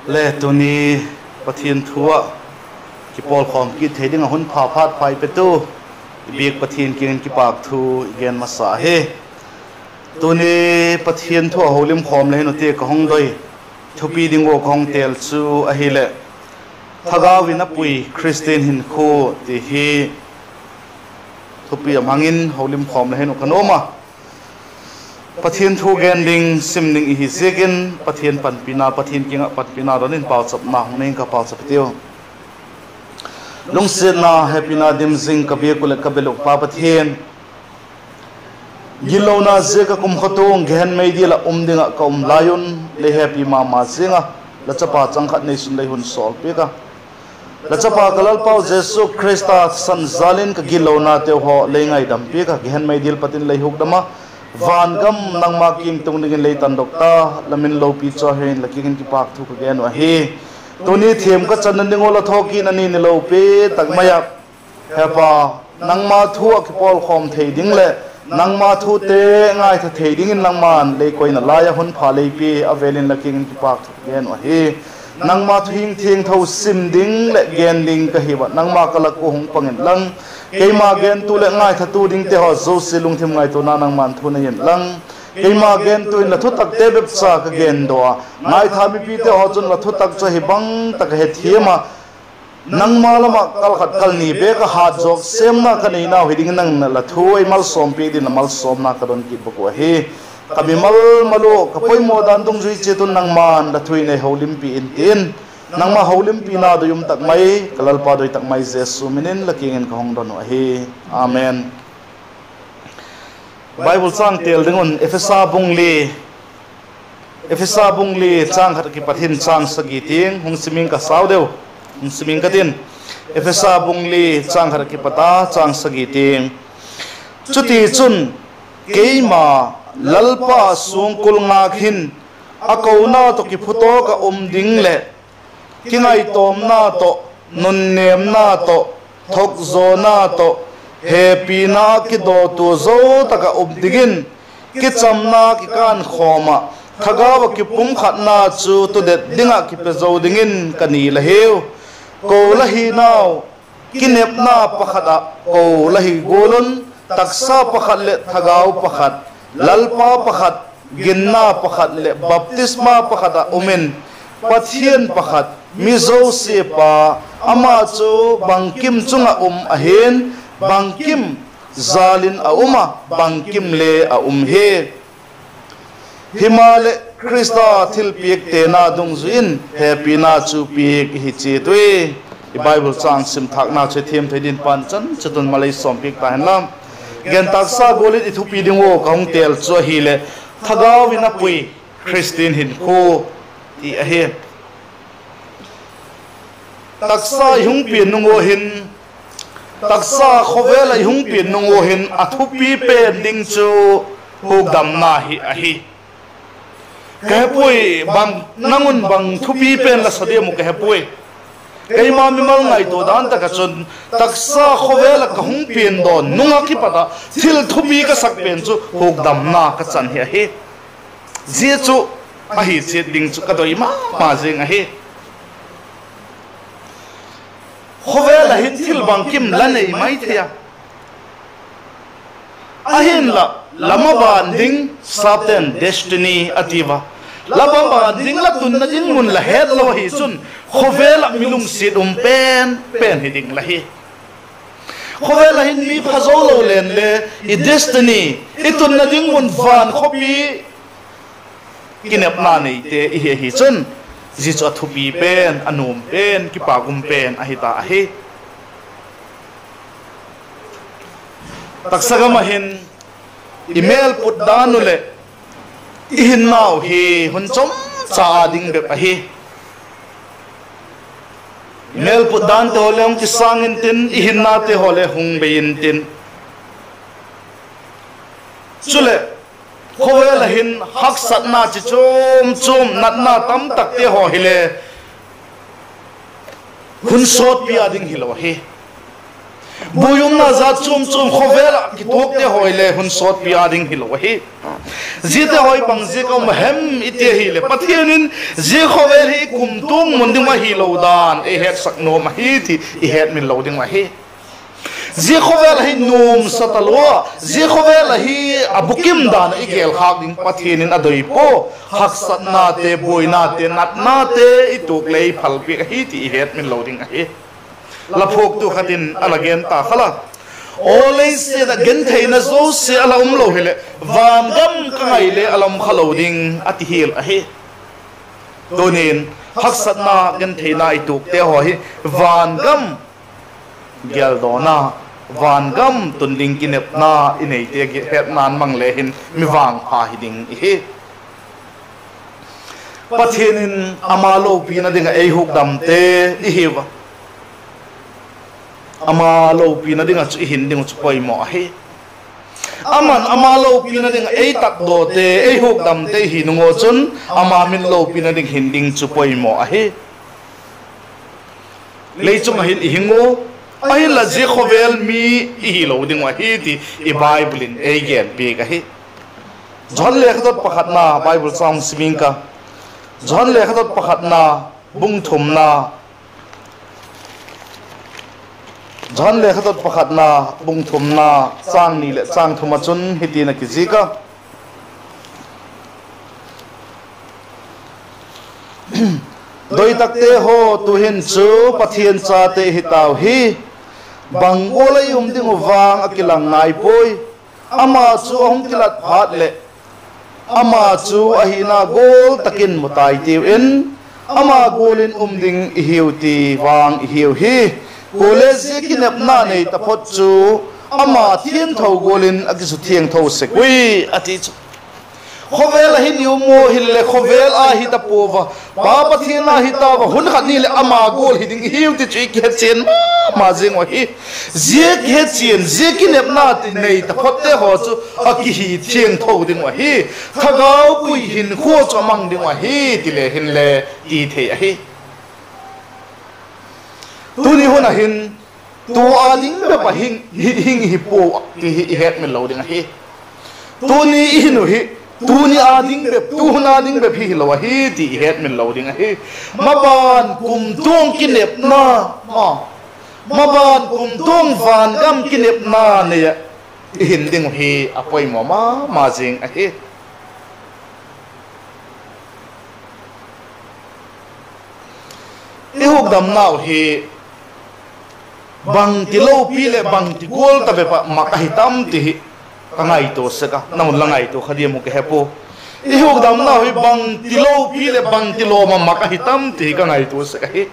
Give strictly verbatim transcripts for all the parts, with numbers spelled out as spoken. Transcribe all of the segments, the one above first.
Le tuni Pathian thu ah kipawlkhawm kit thei ding ah hun pha phat pha ei petu i biak Pathian kiang in kipâk thu i gen masa hi. Tuni Pathian thu a holimkhawm le hin u ti ka hung doi, thupi ding ua ka hung têl chu ahileh, Thagau in a pui Khristian hinkhua ti hi thupi a mang in holimkhawm le hin u ka nuam a. Pathian thu gen ding, sim ding i hi ziakin Pathian panpina, Pathian kiang ah panpina don in pauchapna hung nei ing ka, pauchap i tiu. Lungsiatna hepina dim zing ka biak uh leh ka bel uh Pa Pathian, gitlona ziak ah kumkhua tung gehen meidil ah um ding ah ka um lai un, lei hepi ma ma ziang a, la chapa chang khat neisun lei hun sawl piak a, la chapa ka Lalpau Jesu Khrista san jal in ka gitlonateu haw lei ngaidam piak a, gehen meidil pat in lei hukdam a, van gam nangma kiang tung dingin lei tandok ta, la min lopi chu a hin la kiang in kipâk thu ka gen uh ahi. Tuni thiam ka channa ding ua la thawkitna ni ni lopi tak mai ah, Hepa, nangma thu ah kipawlkhawm thei ding leh nangma thute ngaitha thei dingin nangma'n lei koina lai ah hun pha lei pia a vêl in la kiang in kipâk thu ka gen uh ahi. Nangma thu hing thiangtho sim ding leh gen ding ka hi ua, nangma ka lak ua hung pang inlang, keima gentu leh ngaithatu dingte haw zosia lungthim ngaituana nangma'n thu nei inlang, keima gentu in la thutakte bep cha ka gen daw a, ngaitha mipite haw chun la thutak chu ahi bang tak a hethiam a, nangma lam ah kal khat kal ni bek a hat zawk sêmna ka neinau hi dingin nang la thu ei malsawmpiak dingin la malsawmna ka don kit bak uh ahi. Ka mimal mal ua ka poimaw dan dungzui chiat un nangma'n la thu in ei holimpi intin, nangma holimpina doi um tak mai, ka Lalpa doi tak mai Jesu min in la kiang in ka hung don uh ahi. Amen. Bible châng têl ding un Ephesa bung li, Ephesa bung li châng khat ah kipat hin châng sagi tiang hung sim ing ka, sau deu hung sim ing ka tin. Ephesa bung li châng khat ah kipat a châng sagi tiang. Chutichun, keima Lalpa suangkul ngâk hin a kona tawh kiphutawk ah um ding leh kingaitawmna tawh, nunnêmna tawh, thokzawna tawh, hepina kidawtua zo tak ah um dingin, kichamna kikânkhawm ah, thagau ah kipumkhatna chu tudet ding ah kipe zo dingin ka nil ahiu. Ko la hinau, kinepna pakhat ah ko la hi gual un, taksa pakhat leh thagau pakhat, Lalpa pakhat, ginna pakhat leh baptisma pakhat ah um in, Pathian pakhat, mi zosia Pa, ama chu bangkim chung ah um ahi'n, bangkim jal in a um a, bangkim le a um hi. Himaleh, Khrista thilpiak tena dungzui in hepina chu piak i hi chiat ui. I Bible châng sim thâkna chu thiam thei dingin Pa'n chan chiat un mal ei sawmpiak ta hen la. Gen tâksa gual in i thupi ding ua ka hung têl chu ahileh, Thagau in a pui Khristian hinkhua ti ahi. Taksa i hung pian nung ua hin, taksa khawvel ah i hung pian nung ua hin a thupi pen ding chu hukdamna hi ahi. Ka he puai, bang, nang un bang thupi pen la sa diam uh ka he puai. Keima mimal ngaitua dan tak ah chun, taksa khawvel ah ka hung pian dawn nung ah kipat ah thil thupi ka sak pen chu hukdamna ka chan hi ahi. Zia chu ahi chiat ding chu ka doi ma ma zing ahi. Khawvel ah hin thil bangkim la nei mai thei a, ahinla, la maban ding, sapte'n destiny a ti ua, la maban ding, la tunna ding mun la het lo ahi chun, khawvel ah mi lungsiat um pen pen hi ding la hi. Khawvel ah hin mi phazo lo leng le, i destiny, i tunna ding mun van khawpi kinepna neite i hi ahi chun, zia chu a thupi pen, a nuam pen, kipâk um pen ahi ta ahi. Taksa gam ah hin i mêl put dan uh leh i hinnau hi hun chomcha â ding bep ahi. I mêl put dante haw le hung kisâng intin, i hinnate haw le hung bei intin, chuleh, khawvel ah hin haksatna chi chuam chuam, natna tamtakte haw hile hun sawtpi â ding hilo ahi. Buai umna jat chuam chuam khawvel ah kituakte haw le hun sawtpi â ding hilo ahi. Ziate haw bang ziak a um a hem i ti ahileh, Pathian in zia khawvel hi i kumtuang mun ding ahilo dan ei hetsak nuam ahi ti i hetmil lo ding uh ahi. Zia khawvel ah hi nuamsa talo a, zia khawvel ah hi a bukim dan ah i gêlkhâk ding Pathian in a doi pua. Haksatnate, buainate, natnate i tuak le ei phalpiak ahi ti i hetmil lo ding ahi. La phuaktu khat in a la gen ta kha la, Aw, leiset ah gentheina zosia a la um lo hileh, vangam ka ngai le a la um kha lo ding, a ti hial ahi. Tuni'n, haksatna, gentheina i tuakte haw hi vangam geldawna, vangam tun ding kinepna i neite hetna'n mang le hin mi vangpha hi ding i hi. Pathian in ama lopina ding ah ei hukdamte i hiu a, ama lopina ding ah chu i hin ding uh chu poimaw ahi. Ama'n ama lopina ding ah ei takdawte, ei hukdamte i hi nung ua chun, ama min lopina ding hin ding chu poimaw ahi. Lei chung ah hin i hing u, ahinla zia khawvel mi i hilo ding uh ahi ti i Bible in ei genpiak ahi. Johan lekhathot pakhatna Bible châng sim ing ka. Johan lekhathot pakhatna, bung thumna, Johan lekhathot pakhatna, bung thumna, châng ni leh châng thum ah chun hiti'n a kizik a: Doitakte haw, tu'hin chu Pathian chate i hi tau hi; bang gual a i um ding uh vang a kilang nai puai. Ama chu a hung kilat phat leh, ama chu a hina gual tak in mu tai tiu in, ama gual in um ding i hiu ti vang i hiu hi. Kuale zia kinepna nei taphot chu ama thiangtho gual in a kisuthiangtho sek ui, a ti chu. Khawvel ah hin i um u hileh khawvel a hi ta puau a, Pa Pathian a hi tau a, hun khat ni leh ama gual hi ding i hiu ti chu i kihechian ma ma zing uh ahi. Zia kihechian, zia kinepna ti nei taphotte haw chu a kihi thiangtho ding uh ahi. Thagau pui hinkhua chu a mang ding uh ahi ti le hinle ti thei ahi. Tuni hun ah hin, tu â ding bep ah hing, hing hi puau ti hi i hetmil lo ding ahi. Tuni i hin uh hi, tuni â ding bep, tu hun â ding bep hi hilo ahi ti i hetmil lo ding ahi. Maban kumtuang kinepna, maban kumtuang vangam kinepna nei ah i hin ding uh hi a poimaw ma ma zing ahi. I hukdamnau hi bangti lopi leh bangti gual ta bep ah mak ahi tam ti hi ka ngaitua sek a, nang un la ngaitua kha diam uh ka he pua. I hukdamnau hi bangti lopi leh bangti lawm ah mak ahi tam ti hi ka ngaitua sek ahi.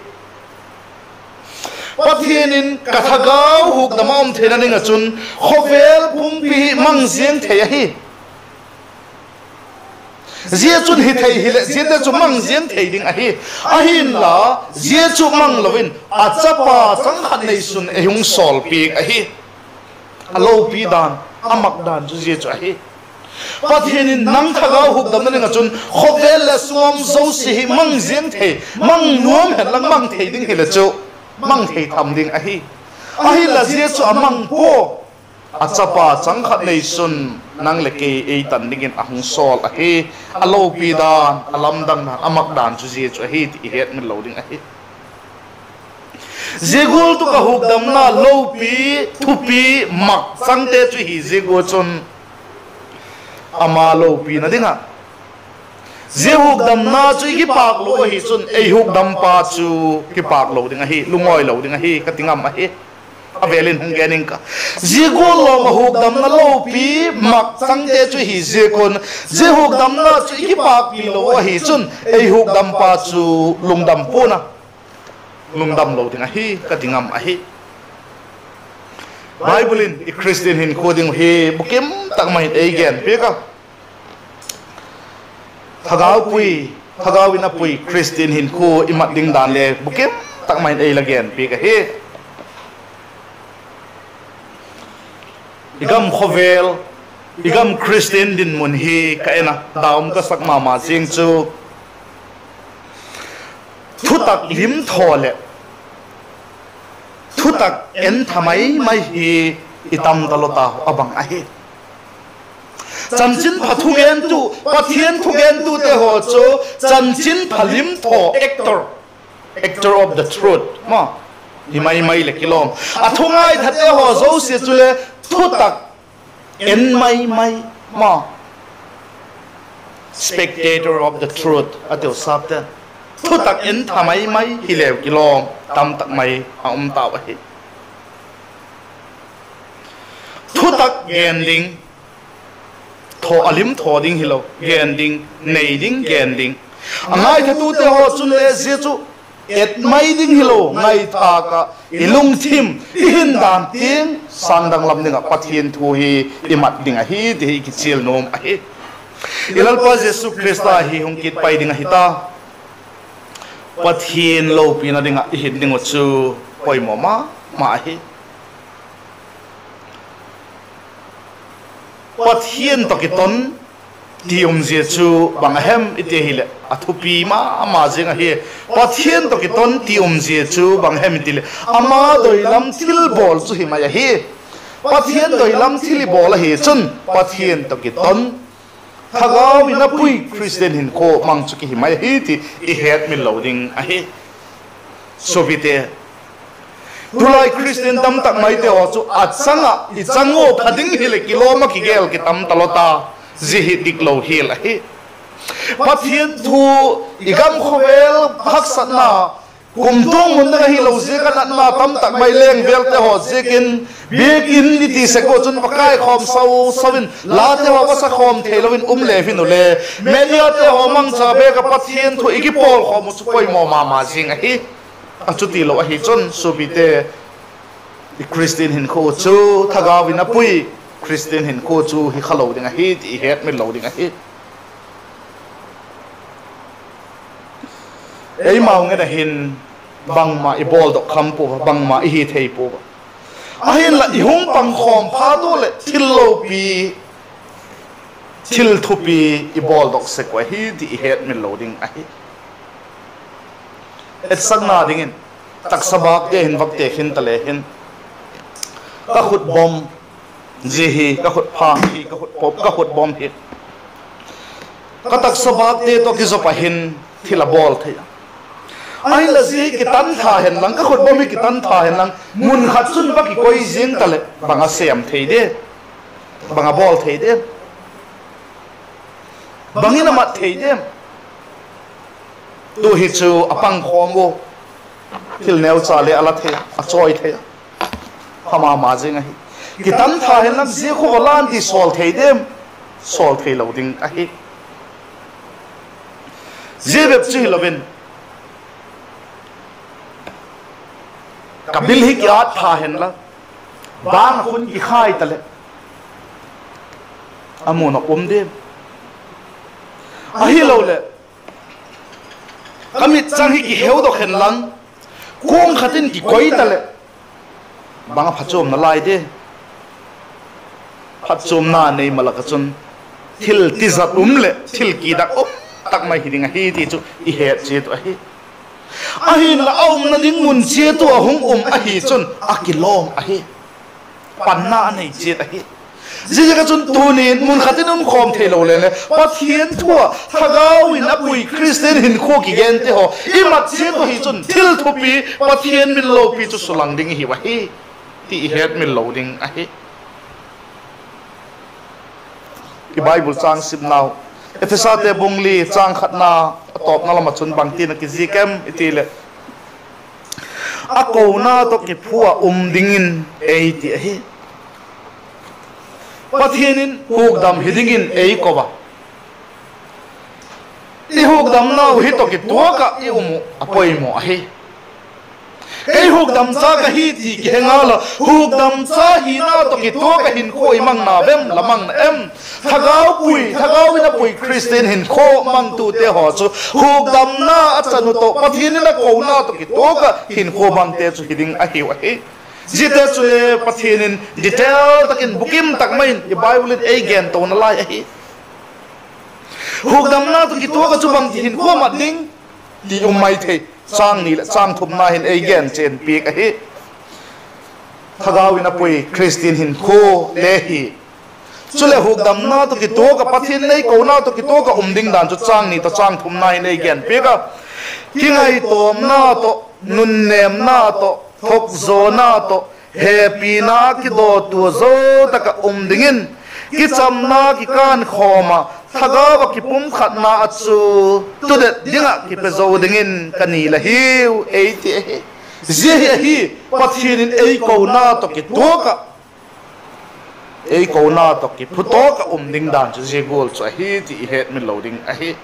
Pathian in ka thagau hukdam ah um theina ding ah chun khawvel pumpi hi mang ziang thei ahi. Zia chun hi thei hileh ziate chu mang ziang thei ding ahi. Ahinla, zia chu mang lo in a chapa chang khat neisun ei hung sawlpiak ahi. A lopi dan, a mak dan chu zia chu ahi. Pathian in nang thagau hukdamna ding ah chun khawvel leh sung a um zosia hi mang ziang thei, mang nuam hen lang mang thei ding hileh chu mang thei tham ding ahi. Ahinla zia chu a mang pua, a chapa chang khat neisun nang leh kei ei tan dingin a hung sawl ahi. A lopi dan, a lamdang dan, a mak dan chu zia chu ahi ti i hetmil lo ding ahi. Zia gual tuk ah hukdamna lopi, thupi, mak changte chu hi ziak ua chun, ama lopina ding ah, zia hukdamna chu i kipâk lo ahi chun ei hukdampa chu kipâk lo ding ahi, lungawi lo ding ahi ka ti ngam ahi. A vêl in hung gen ing ka. Zia gual lawm ah hukdamna lopi, mak changte chu hi ziak un, zia hukdamna chu i kipâkpi lo ahi chun ei hukdampa chu lungdam pua'n a, lungdam lo ding ahi ka ti ngam ahi. Bible in i Khristian hinkhua ding uh hi bukim tak mai in ei genpiak a, thagau pui, thagau in a pui Khristian hinkhua i mat ding dan le bukim tak mai in ei la genpiak ahi. I gam khawvel, i gam Khristian dinmun hi ka en a, dam ka sak ma ma zing chu, thutak lim thaw leh thutak entha mai mai hi i tam talo ta a bang ahi. Chanchinpha thugentu, Pathian thugentute haw chu chanchinpha limthaw, actor, actor of the truth ma hi mai mai leh kilawm. A thungaithate haw zosia chule thutak en mai mai ma, spectator of the truth a tiu sapte, thutak entha mai mai hileu kilawm tamtak mai a um tau ahi. Thutak gen ding, thaw a limthaw ding hilo, gen ding, nei ding, gen ding. A ngaithatute haw chun le zia chu et mai ding hilo, ngaithâk ah i lungthim, i hindan tiang sângdang lam ding ah Pathian thu hi i mat ding ahi ti hi i kichial nuam ahi. I Lalpa Jesu Khrista hi hung kit pai ding ahi ta. Pathian lopina ding ah i hin ding uh chu poimaw ma ma ahi. Pathian tawh kiton ti umzia chu bang a hem i ti hileh, a thupi ma ma zing ahi. Pathian tawh kiton ti umzia chu bang hem i ti leh, ama doi lam thilbawl chu hi mai ahi. Pathian doi lam thil i bawl ahi chun Pathian tawh kiton, thagau in a pui Khristian hinkhua mang chu kihi mai ahi ti i hetmil lo ding ahi. Suapite, tulai Khristian tamtak maite haw chu a chang ah i chang ua pha ding hileh kilawm ah kigel kitam talo ta, zia hi diklo hial ahi. Pathian thu i gam khawvel haksatna, kumtuang mun dang ahilo ziak a natna tamtak mai leng vêlte haw ziakin, biakin i ti sek ua chun va kaikhawm sau sau in, late haw va sakhawm theilo in um le vin u le, mediate haw mangcha bêk ah Pathian thu i kipawlkhawm uh chu poimaw ma ma zing ahi. A chuti lo ahi chun suapite, i Khristian hinkhua chu, thagau in a pui Khristian hinkhua chu hi kha lo ding ahi ti i hetmil lo ding ahi. Eimau ngen a hin bangma i bawldok kham pua a, bangma i hi thei pua a. Ahinla i hung pangkhawm phat ua leh thil lopi, thil thupi i bawldok sek uh ahi ti i hetmil lo ding ahi. Etsakna dingin, taksa bâkte hin vak te khin ta le hin, ka khutbawm, zia hi ka khutphang hi, ka khutbawm hi, ka taksa bâkte tawh kizop ah hin thil a bawl thei a. Ahinla zia hi kitan tha hen lang, ka khutbawm hi kitan tha hen lang, mun khat chun va kikoi ziang ta leh bang a sêm thei diam, bang a bawl thei diam, bang in a mat thei diam? Tu hi chu a pangkhawm ua, thil neucha le a la thei a, a chawi thei a, pha ma ma zing ahi. Kitan tha hen lang, zia khu va lan ti sawl thei diam? Sawl theilo ding ahi. Zia bep chu hilo in, ka bil hi kiat tha hen la, bâng ah khun kikhai ta leh a mu nop um diam? Ahiloleh, ka mitchang hi kiheudok hen lang, kuang khat in kikoi ta leh bang a phatchuamna lai diam? Phatchuamna nei ma lak ah chun thil tizat um leh thil kidak um tak mai hi ding ahi ti chu i het chiat uh ahi. Ahinla a umna ding mun chiat ua a hung um ahi chun a kilawm ahi, panna a nei chiat ahi. Ziaziak ah chun tuni'n mun khat in um khawm theilo leng le, Pathian thu ah thagau in a pui Khristian hinkhua kigente haw i mat chiat uh ahi chun thil thupi, Pathian min lopi chu sulang ding i hiu ahi ti i hetmil lo ding ahi. I Bible châng simnau, Ephesate bung li châng khatna a tawpna lam ah chun bangtin a kizik em i ti leh, a kona tawh kiphua ah um dingin ei ti ahi. Pathian in hukdam hi dingin ei ko a, i hukdamnau hi tawh kituak ah i um uh a poimaw ahi. Kei hukdamcha ka hi ti kihe ngal a, hukdamcha hina tawh kituak ah hinkhua i mang na vem la mang na em? Thagau pui, thagau in a pui Khristian hinkhua mangtute haw chu hukdamna a chan uh tawh Pathian in a kona tawh kituak ah hinkhua mangte chu hi ding ahiu ahi. Ziate chule Pathian in detail tak in bukim tak mai in i Bible in ei gen tona lai ahi. Hukdamna tawh kituak ah chu bangti hinkhua mat ding ti um mai thei. Châng ni leh châng thumna hin ei gen chian piak ahi. Thagau in a pui Khristian hinkhua le hi. Chuleh hukdamna tawh kituak ah, Pathian ei kona tawh kituak ah um ding dan chu châng ni tawh châng thumna hin ei genpiak a. Kingaitawmna tawh, nunnêmna tawh, thokzawna tawh, hepina kidawtua zo tak ah um dingin, kichamna kikânkhawm ah, thagau ah kipumkhatna ah chu tudet ding ah kipe zo dingin ka ngen la hiu, ei ti ahi. Zia hi ahi, Pathian in ei kona tawh kituak ah, ei kona tawh kiphutawk ah um ding dan chu zia gual chu ahi ti i hetmil lo ding ahi.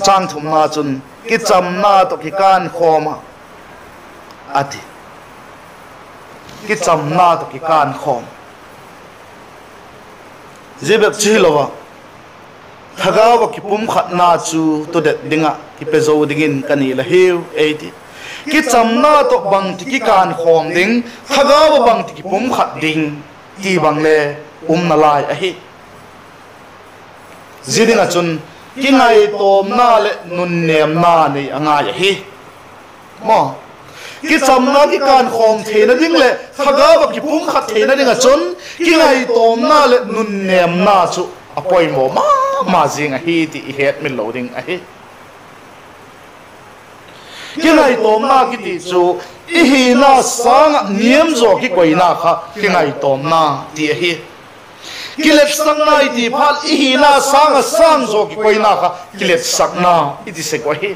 Châng thumna chun, kichamna tawh kikânkhawm ah, a ti. Kichamna tawh kikânkhawm. Zia bep chu hilo a, thagau ah kipumkhatna chu tudet ding ah kipe zo dingin ka ngen la hiu, ei ti. Kichamna tawh bangti kikânkhawm ding, thagau ah bangti kipumkhat ding, ti bang le umna lai ahi. Zia ding ah chun kingaitawmna leh nunnêmna nei a ngai ahi. Kichamna kikânkhawm theina ding leh thagau ah kipumkhat theina ding ah chun kingaitawmna leh nunnêmna chu a poimaw ma ma zing ahi ti i hetmil lo ding ahi. Kingaitawmna kiti chu i hina sâng ah niam zaw kikoina kha kingaitawmna ti ahi. Kiletsakna i ti phat i hina sâng ah sâng zaw kikoina kha kiletsakna i ti sek uh ahi.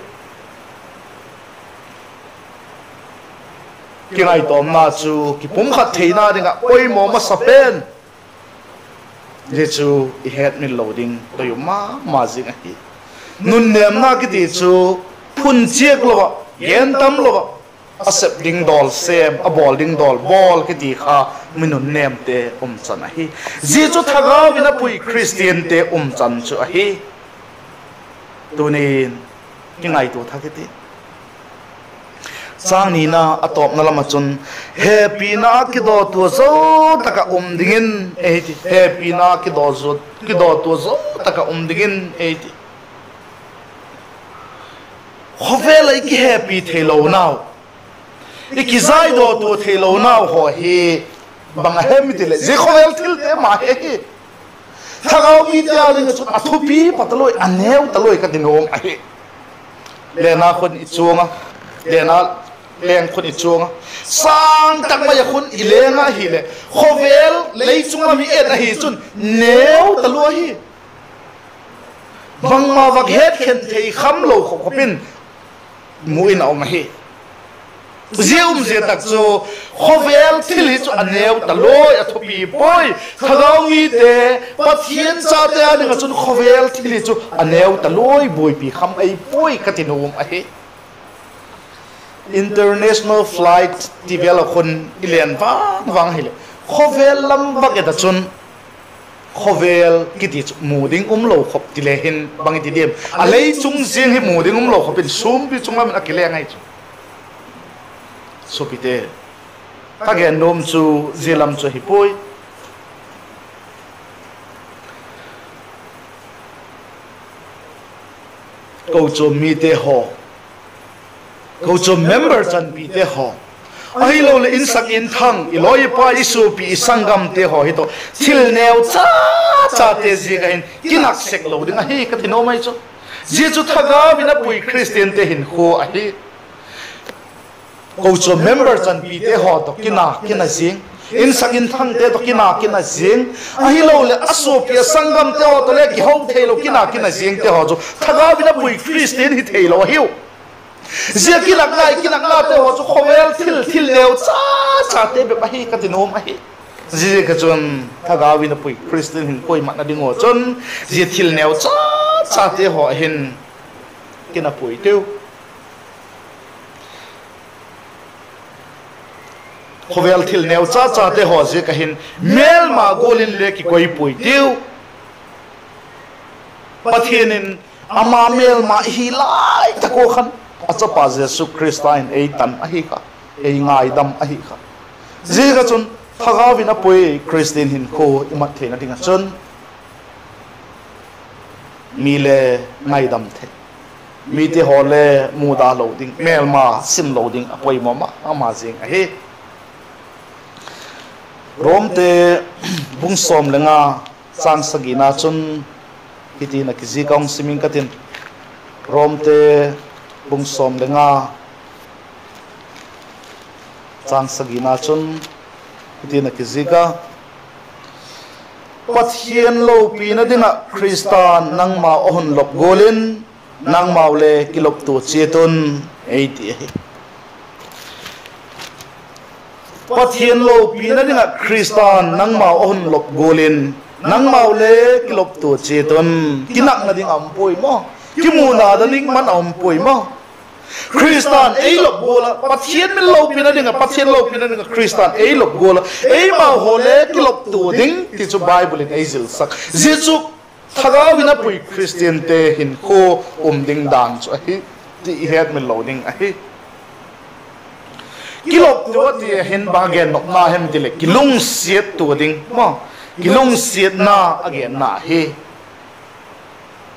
Kingaitawmna chu kipumkhat theina ding ah poimaw masa pen. Zia chu i hetmil lo ding toi um ma ma zing ahi. Nunnêmna kiti chu phunchiak lo ah, gen tam lo ah, a sep ding dawl sêm, a bawl ding dawl bawl kiti kha mi nunnêmte umchan ahi. Zia chu thagau in a pui Khristiante umchan chu ahi. Tunin kingaitua thak i ti. Châng nina a tawpna lam ah chun, hepina kidawtua zo tak ah um dingin, ei ti. Hepina kidawtua zo tak ah um dingin, ei ti. Khawvel ah i kihepi theilonau, i kizaidawtua theilonau haw hi bang a hem i ti leh, zia khawvel thilte ma hi ahi. Thagau mite â ding ah chun a thupi pa talua, a neu talua ka ti nuam ahi. Lena khun i chuang a, lena leng khun i chuang a, sâng tak mai ah khun i leng a hileh, khawvel lei chung lam i et ahi chun neu talua hi. Bangma vak het khen thei kham lo khop khop in mu in a um ahi. Zia um zia tak chu khawvel thil hi chu a neu talua, a thupi puai. Thagau mite, Pathian chate â ding ah chun khawvel thil hi chu a neu talua, buaipi kham ei puai ka ti nuam ahi. International flight ti vel ah khun i len vang vang hileh, khawvel lam vak et ah chun khawvel kiti chu mu ding um lo khop ti le hin bang i ti diam? A lei chung ziang hi mu ding um lo khop in sûmpi chung lam in a kileng ahi chu. Suapite, ka gen nuam chu zia lam chu ahi puai. Kochuam mite haw, kochuam member chanpite haw, ahiloleh insak inthang, i lawi i pai, i suapi, i sanggamte haw hi tawh thil neu cha chate ziak ah hin kinak sek lo ding ahi ka ti nuam ahi chu. Zia chu thagau in a pui Khristiante hinkhua ahi. Kochuam member chanpite haw tawh kina kina ziang, insak inthangte tawh kina kina ziang, ahiloleh a suapi a sanggamte haw tawh le kiho theilo kina kina ziangte haw chu thagau in a pui Khristian hi theilo ahiu. Zia kinakna, i kinaknate haw chu khawvel thil, thil neu cha chate bep ahi ka ti nuam ahi. Ziaziak ah chun thagau in a pui Khristian hinkhua i matna ding uh chun zia thil neu cha chate haw hin kina puai tiu. Khawvel thil neu cha chate haw ziak ah hin mêlma gual in le kikoi puai tiu. Pathian in ama mêlma i hi lai tak ua khan a chapa Jesu Khrista in ei tan ahi kha, ei ngaidam ahi kha. Ziaziak ah chun thagau in a pui Khristian hinkhua i mat theina ding ah chun mi le ngaidam thei, mite haw le muda lo ding, mêlma sim lo ding a poimaw ma ma zing ahi. Romte bung sawm le nga, châng sagina chun hitin a kizik a, hung sim ing ka tin. Romte bung sawm le nga, châng sagina chun hitin a kizik a: Pathian lopina ding ah Khrista'n nangmau a hun lop gual in, nangmau le kiloptua chiat un, ei ti ahi. Pathian lopina ding ah Khrista'n nangmau a hun lop gual in, nangmau le kiloptua chiat un. Kinakna ding a um puai maw? Kimuna da ding man a um puai maw? Khrista'n ei lop gual ah, Pathian min lopina ding ah, Pathian lopina ding ah Khrista'n ei lop gual ah, eimau haw le kiloptua ding ti chu Bible in ei zilsak. Zia chu thagau in a pui Khristiante hinkhua um ding dan chu ahi ti i hetmil lo ding ahi. Kiloptua ti a hin bang a gennopna hem ti leh, kilungsiattua ding maw, kilungsiatna a genna ahi.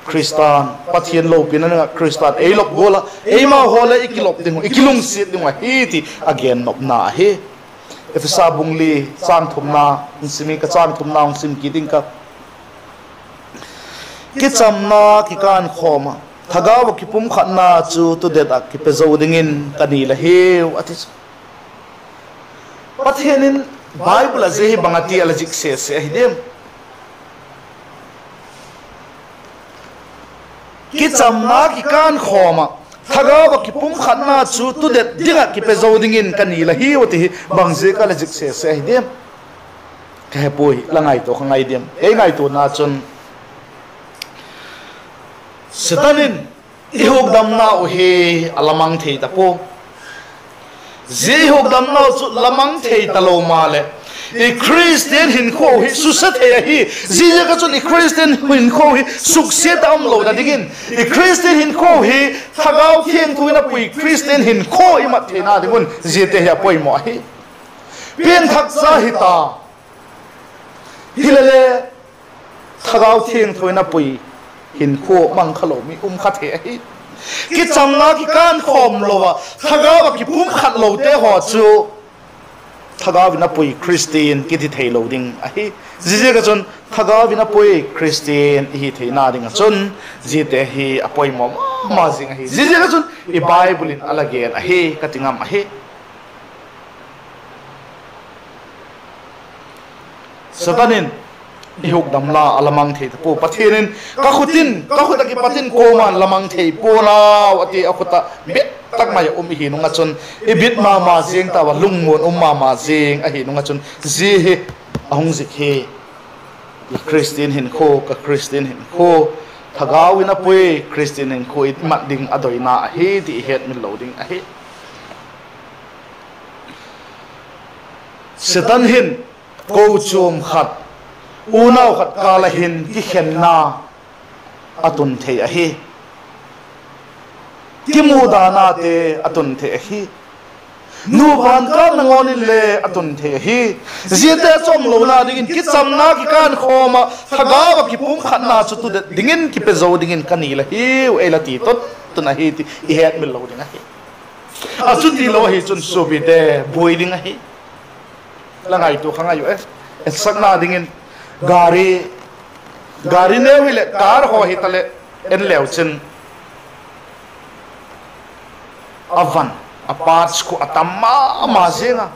Khrista'n, Pathian lopina ding ah Khrista'n ei lop gual ah, eimau haw le i kilop ding uh, i kilungsiat ding uh ahi ti a gennopna ahi. Ephesa bung li, châng thumna hung sim ing ka, châng thumna hung sim kit ing ka. Kichamna kikânkhawm ah thagau ah kipumkhatna chu tudet ah kipe zo dingin ka nil ahiu, a ti chu. Pathian in Bible ah zia hi bang a ti a la zik sese ahi diam? Kichamna kikânkhawm ah thagau ah kipumkhatna chu tudet ding ah kipe zo dingin ka nil ahiu, a ti hi bang ziak a la zik sese ahi diam? Ka he puai, la ngaitua kha ngai diam? Ei ngaituana chun, Setan in i hukdamnau hi a la mang thei ta pua. Zia i hukdamnau chu la mang thei talo maleh, i Khristian hinkhua hi susia thei ahi. Ziaziak ah chun i Khristian hinkhua hi suksiat a um lo na dingin, i Khristian hinkhua hi Thagau Thiangtho in a pui Khristian hinkhua i mat theina ding un ziate hi a poimaw ahi. Piangthakcha hi ta, hilele Thagau Thiangtho in a pui hinkhua mang kha lo mi um kha thei ahi. Kichamna kikânkhawm lo ah thagau ah kipumkhat lote haw chu Thagau in a pui Khristian kiti theilo ding ahi. Ziaziak ah chun Thagau in a pui Khristian i hi theina ding ah chun ziate hi a poimaw ma ma zing ahi. Ziaziak ah chun i Bible in a la gen ahi ka ti ngam ahi. Setan in i hukdam la a la mang thei ta pua. Pathian in, Ka khut in, ka khut ah kipat in kuama'n la mang thei pua'n au, a ti, a khut ah bit tak mai ah um i hi nung ah chun, i bit ma ma zing tau a, lungmuan um ma ma zing ahi nung ah chun, zia hi a hung zik hi. I Khristian hinkhua, ka Khristian hinkhua, Thagau in a pui Khristian hinkhua i mat ding a doina ahi ti i hetmil lo ding ahi. Setan hin kochuam khat, unau khat kâl ah hin kikhenna a tun thei ahi. Kimudanate a tun thei ahi. Nupa kâl nangawn inle a tun thei ahi. Ziate chawm lona dingin kichamna kikânkhawm ah Thagau ah kipumkhatna chu tudet dingin kipe zo dingin ka nil ahiu, ei la ti tun tun ahi ti i hetmil lo ding ahi. A chutilo ahi chun suapite, buai ding ahi. La ngaitua kha ngai u e. Etsakna dingin gari, gari neu hileh car haw hitaleh, en leu chin a van, a parts khu a tam ma ma zing a.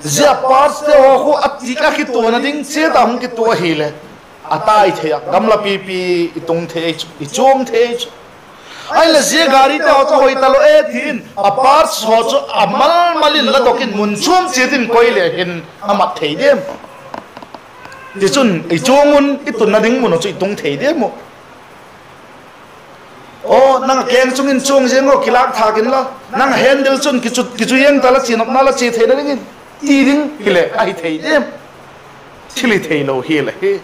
Zia partste haw khu a tik a kituana ding chiat a hung kitua ahileh, a tai thei a, gamla pipi i tung thei chu, i chuang thei chu. Ahileh zia garite haw chu hoi talo e ti'n a parts haw chu a mal mal in la dok in mun chuam chiat in koi le hin a mat thei diam? Tichun i chuang un i tunna ding mun haw chu i tung thei diam u? Aw, nang a keng chung in chuang ziang aw, kilâk thâk inla, nang a handle chun kichu, kichu ziang ta la, chia nopna la chia theina dingin, ti ding hileh ahi thei diam? Thil hi theilo hial ahi.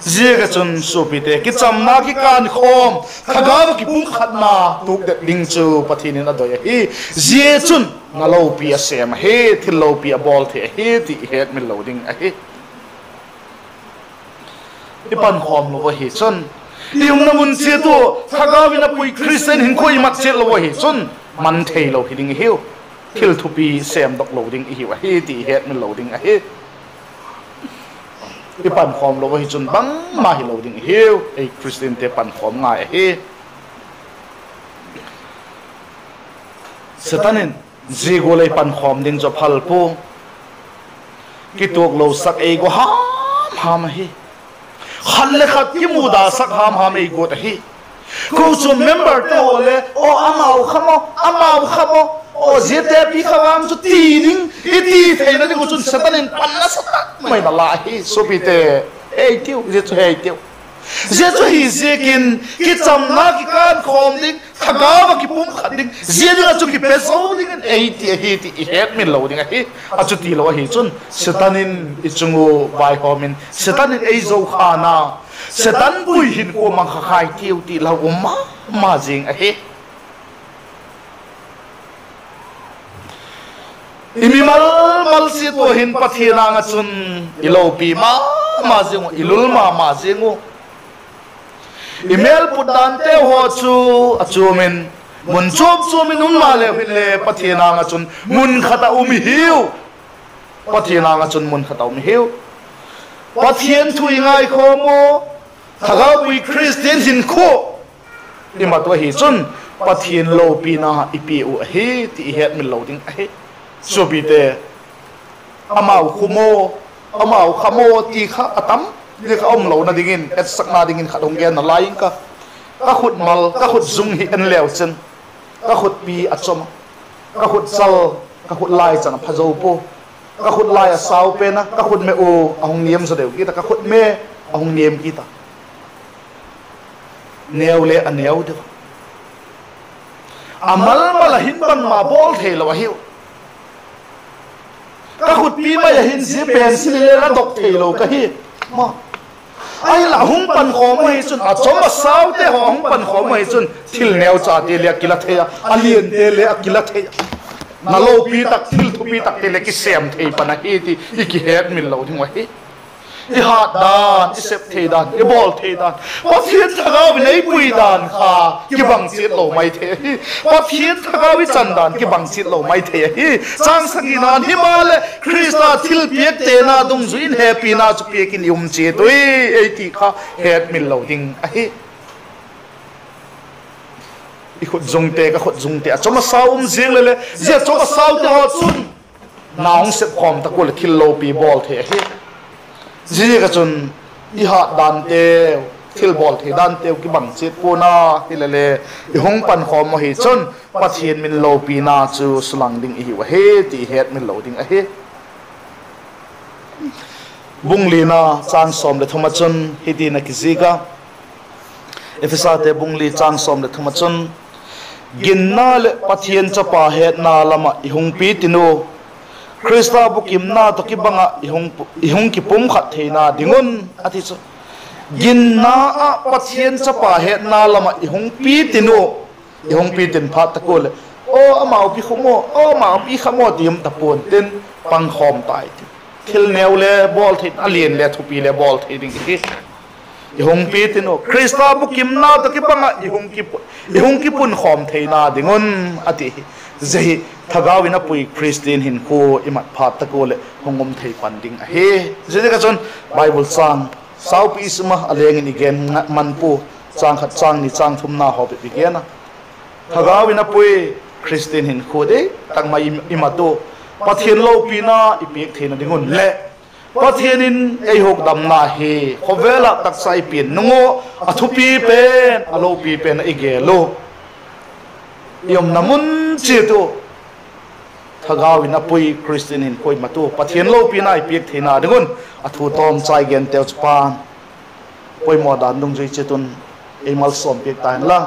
Ziak ah chun suapite, kichamna kikânkhawm, Thagau ah kipumkhatna tukdet ding chu Pathian in a doi ahi. Zia chun na lopi a sêm ahi, thil lopi a bawl thei ahi ti i hetmil lo ding ahi. I pankhawm lo ahi chun, I umna mun chiat u, thagau in a pui Khristian hinkhua i mat chiat lo ahi chun, man theilo hi ding i hiu. Thil thupi sêmdok lo ding i hiu ahi ti i hetmil lo ding ahi. I pankhawm lo ahi chun bangma hilo ding i hiu, ei Khristiante pankhawm ngai ahi. Setan in zia gual ei pankhawm ding chu a phal pua. Kituaklosak ei gua ham ham ahi. Khat le khat kimudasak ham ham ei guat ahi. Kochuam memberte haw le, aw amau kha maw, amau kha maw, aw ziate pi kha vang chu ti ding, i ti theina ding uh chun Setan in pan nasatak mai in a la ahi, suapite. Hei tiu, zia chu hei tiu. Zia chu hi ziakin, kichamna kikânkhawm ding, thagau ah kipumkhat ding, zia ding ah chu kipe zo dingin ei ti ahi ti i hetmil lo ding ahi. A chuti lo ahi chun Setan in i chung u vaihawm in, Setan in ei zo kha na, Setan pui hinkhua mang kha khai tiu ti lau um ma ma zing ahi. I mimal mal chiat ua hin Pathian âng ah chun i lopi ma ma zing uh, i lul ma ma zing uh. I mêlput danteu haw chu a chuam in, mun chuam chuam in um maleu hinle Pathian âng ah chun mun khat ah um i hiu. Pathian âng ah chun mun khat ah um i hiu. Pathian thu i ngaikhawm u, thagaupui Khristian hinkhua i mat u ahi chun Pathian lopina i pia uh ahi ti i hetmil lo ding ahi. Suapite, amau khu maw, amau kha maw ti kha a tam, zia kha um lona dingin, etsakna dingin khat hung gen nalai ing ka. Ka khut mal, ka khut zung hi en leu chin, ka khutpi a chom a, ka khut chal, ka khut lai chan a pha zo pua. Ka khut lai a sau pen a, ka khut me u a hung niam zaw deu kit a, ka khut me a hung niam kit a. Neu le a neu deu a, a mal mal ah hin bangma bawl theilo ahiu. Ka khutpi mai ah hin zia pencil le la dok theilo ka hi. Ahinla a hung pankhawm ahi chun, a chom a saute haw a hung pankhawm ahi chun thil neuchate le a kila thei a, a liante le a kila thei a. Na lopi tak, thil thupi takte le kisêm thei pan ahi ti i kihetmil lo ding uh ahi. I hat dan, i sep thei dan, i bawl thei dan, Pathian thagau in ei pui dan kha kibang chiat lo mai thei ahi. Pathian thagau i chan dan kibang chiat lo mai thei ahi. Chang sagina'n, himaleh Khrista thilpiak tena dungzui in hepina chu piak in i um chiat ui ei ti kha hetmil lo ding ahi. I khutzungte, ka khutzungte a chom a sau um ziang leh le, zia chom a saute haw chun na hung sep khawm tak ua leh thil lopi bawl thei ahi. Ziaziak ah chun i hat danteu, thil bawl thei danteu kibang chiat pua'n a, hileh le i hung pankhawm ahi chun Pathian min lopina chu sulang ding i hiu ahi ti i hetmil lo ding ahi. Bung lina châng sawm leh thum ah chun hiti'n a kizik a, Ephesate bung li châng sawm leh thum ah chun, ginna leh Pathian chapa hetna lam ah i hung pi tin u, Khrista bukimna tawh kibang ah i hung kipumkhat theina ding un, a ti chu. Ginna ah Pathian chapa hetna lam ah i hung pi tin u, i hung pi tin phat tak ua leh, aw amau pi kha maw, aw amau pi kha maw ti um ta pua'n tin, pangkhawm tai ti. Thil neu le bawl thei, a lian le thupi le bawl thei ding i hi. I hung pi tin u, Khrista bukimna tawh kibang ah i hung kipunkhawm theina ding un, a ti hi. Zia hi thagau in a pui Khristian hinkhua i mat phat tak ua leh hung um thei pan ding ahi. Ziaziak ah chun Bible châng saupi i sim a, a leng in i gen man pua, châng khat, châng ni, châng thumna haw bep i gen a. Thagau in a pui Khristian hinkhua dei tak mai i mat u, Pathian lopina i piak theina ding un leh Pathian in ei hukdamna hi khawvel ah taksa i pian nung ua a thupi pen, a lopi pen ah i gel u. I umna mun chiat u thagau in a pui Khristian hinkhua i mat u, Pathian lopina i piak theina ding un a thu tawmchai genteu chu pan poimaw dan dungzui chiat un ei malsawm piak ta inla,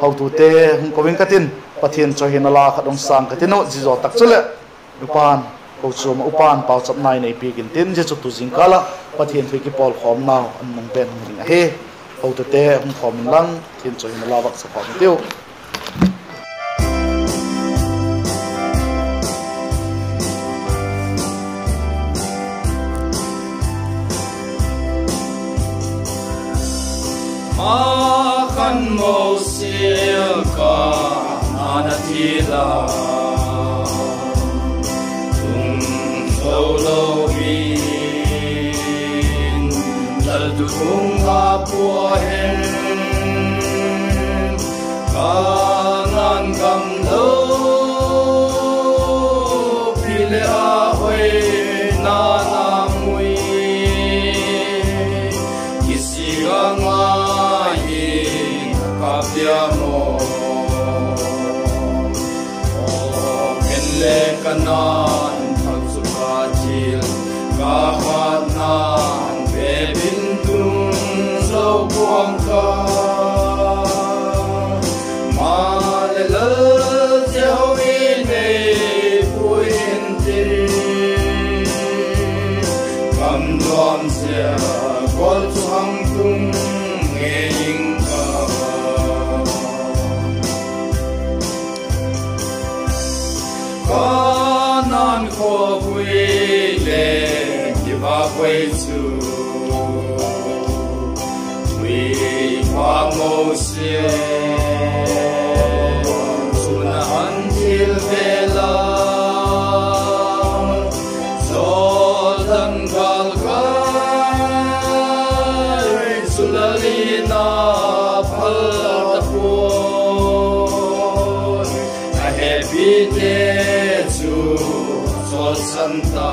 hotute hung ko ing ka tin, Pathian chawihoina la khat hung sâng ka tin u, zia zaw tak chuleh upa'n, kochuam ah upa'n pauchapna i nei piak intin, zia chu tu zingkâl ah Pathian thu i kipawlkhawmnau a nung pen hung ding ahi. Hotute hung khawm inlang, Pathian chawihoina la vak sa khawm i tiu. Mosi Kanaan a thil a tung zo lo in, laltuthung a pua hen, Kanaan gam lopi leh a hoina na mu i, kisik a ngai in ka kap diam aw. Aw, ken le Kanaan thak chu ka thil, ka hatna'n bep in tung zo pua'ng ka. Maleh Lal Jehovah in ei pui intin, gam nuam zia gual chu hang tung ngei ing ka. Kanaan khawvui le kivakvai chu, Huipa Mosi chun a han thil vel a, Jordan gâl kai chu lal in a phal ta puai, a hepite chu chawlsan ta.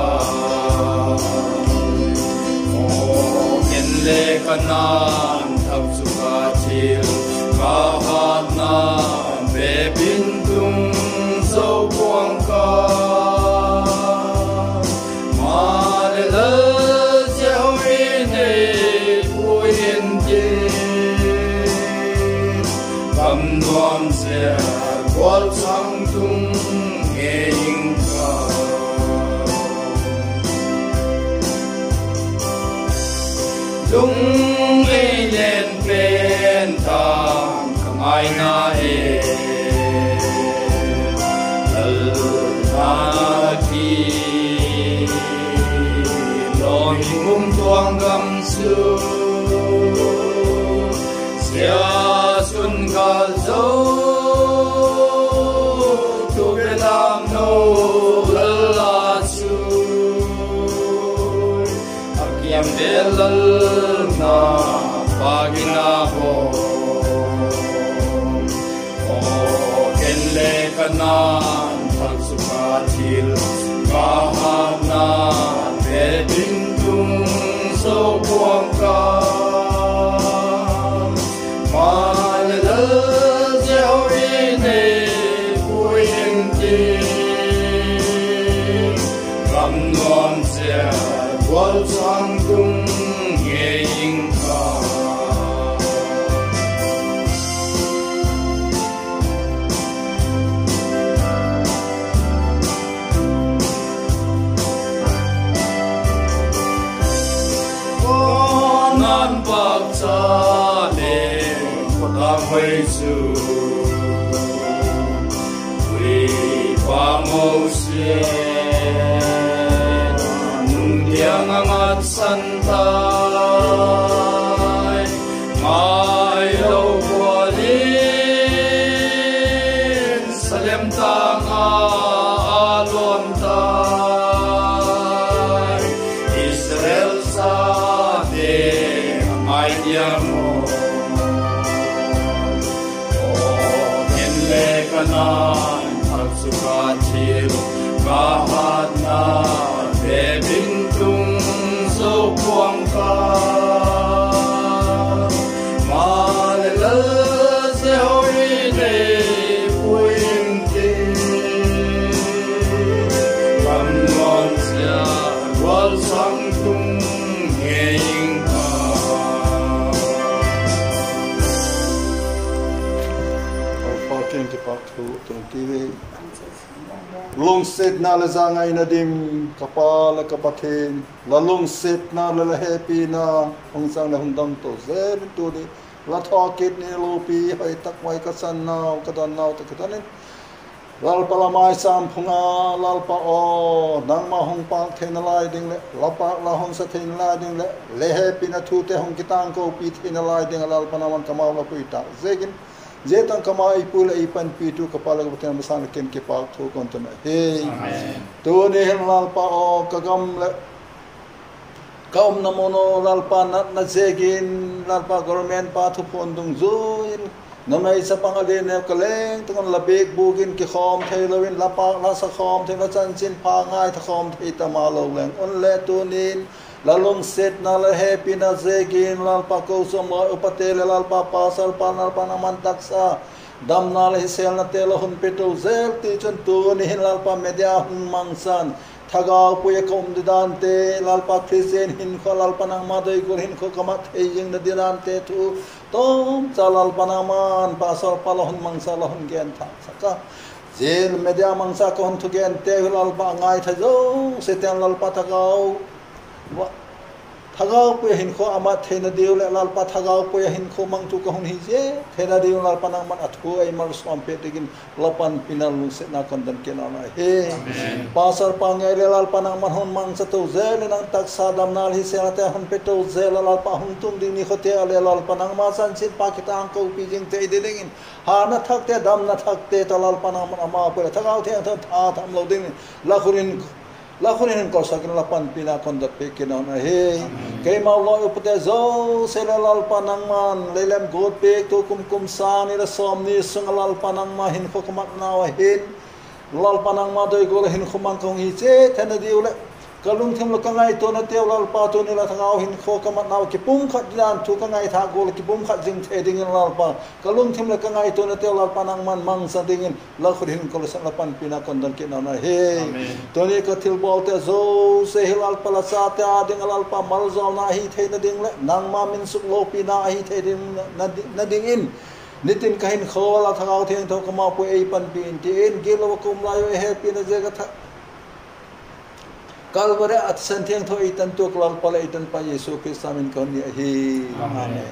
Aw, ken le Kanaan thak chu ka thil, ka hatna bep in tung zo pua'ng ka. Maleh Lal Jehovah in ei pui intin, gam nuam zia gual chu hang tung ngei ing ka. Lung ei len pen tang ka ngaina e, Lal na ki lawm in um tuang gam chu, zia chun gâl zo tu belam no Lal a chu, a kiam vel Lal na pâk in a bawl. Aw, ken le Kanaan thak chu ka thil, ka hatna bep in tung zo pua'ng ka. Maleh Lal Jehovah in ei pui intin, gam nuam zia gual chu hang tung ngei ing ka. Kanaan pâkcha le khawtâng hoi chu, Huipa Mosi nung tiang a ngatsan tai, ngailo gual in Salem tâng a a lawn tai, Israel chate a ngai diam aw. Aw, ken le Kanaan thak chu ka thil, ka hatna bep in tung zo pua'ng ka. Maleh Lal Jehovah in ei pui intin, gam nuam zia gual chu hang tung ngei ing ka. Lalpa kiang kipakthu tun ti ve. Lungsiatna leh zangaina dim, ka Pa leh ka Pathian, la lungsiatna leh la hepina hung chang leh hung dam to zel in tuni, la thawkit ni lopi hoi tak mai ka channau, ka dannau tak kiton in Lalpa, la mâichâm phung a, Lalpa aw, nangma hung pâk theina lai ding leh la pâk la hun sa theina lai ding leh la hepina thute hung kitângkopi theina lai ding a Lalpa nangma'n ka mau la pui tâk ziakin, zia tang ka ma ei pui leh ei panpitu ka Pa leh ka Pathian masang leh ken kipâk thu ka hun tun ahi. Tuni hin Lalpa aw, ka gam leh ka umna mun uh Lalpa natna ziakin, Lalpa government pa thuphuan dungzui in, numei chapang a lian neu ka leng tung un la biakbûk in kikhawm theilo in, la pâk la sa khawm thei, la chanchinpha ngaitha khawm thei ta ma lo leng unle, tuni'n la lungsiatna la hepina ziakin Lalpa, kochuam lawi upate leh Lalpa pastor pa, Lalpa nangma'n taksa damna leh hisêlnate la hun peto zel tichun, tuni hin Lalpa media hun mangchan thagau pui ah ka um didante, Lalpa Khristian hinkhua, Lalpa nangma doi gual hinkhua ka mat thei zingna didante thu tawmcha Lalpa nangma'n pastor pa la hun mangcha, la hun gen thâksak a, zia media mangcha ka hun thugenteu hi Lalpa a ngaitha zosiate'n Lalpa thagau thagau pui ah hinkhua a mat theina diu leh Lalpa thagau pui ah hinkhua mangtu ka hun hi zia theina diu Lalpa nangma'n a thu ei malsawm piak dingin la panpina lungsiatna ka hun don kit nau ahi. Pastor pa ngei leh Lalpa nangma'n hun mangcha to zel in, nang taksa damna leh hisêlnate hun peto zel a, Lalpa hung tung ding ni khawte a leh Lalpa nangma chanchinpha kitângkopi zing thei dingin, hâlna thakte, damna thakte tawh Lalpa nangma'n a ma pui leh thagau thiangtho tha tham lo dingin la khut in, la khut in hun kawlsak in la panpina ka hun dot piak kit nau ahi. Keimau lawi upate zosia leh Lalpa nangma'n lei lem guat piak tu kum, kum sâng ni leh sawmni sung ah Lalpa nangma hinkhua ka matnau ahin, Lalpa nangma doi gual ah hinkhua mang ka hung hi chiat theina diu leh ka lungthim leh ka ngaituanateu Lalpa tuni la thagau hinkhua ka matnau kipumkhat didan thu ka ngaithâk gual ah kipumkhat zing thei dingin Lalpa ka lungthim leh ka ngaituanateu Lalpa nangma'n mangcha dingin la khut hin kawlsak, la panpina ka hun don kit nau ahi. Tuni ka thilbawlte zosia hi Lalpa la chate â ding ah Lalpa maljawlna ahi theina ding leh nangma min suklopina ahi thei ding na, na dingin, nitin ka hinkhua la thagau thiangtho ka ma pui ei panpi in ti in, gitlo ah ka um lai uh ei hepina ziak a tha Calvary ah a thisan thiangtho ei tantu ka Lalpa leh ei tanpa Jesu Khrista min ka hun ni ahi. Amen.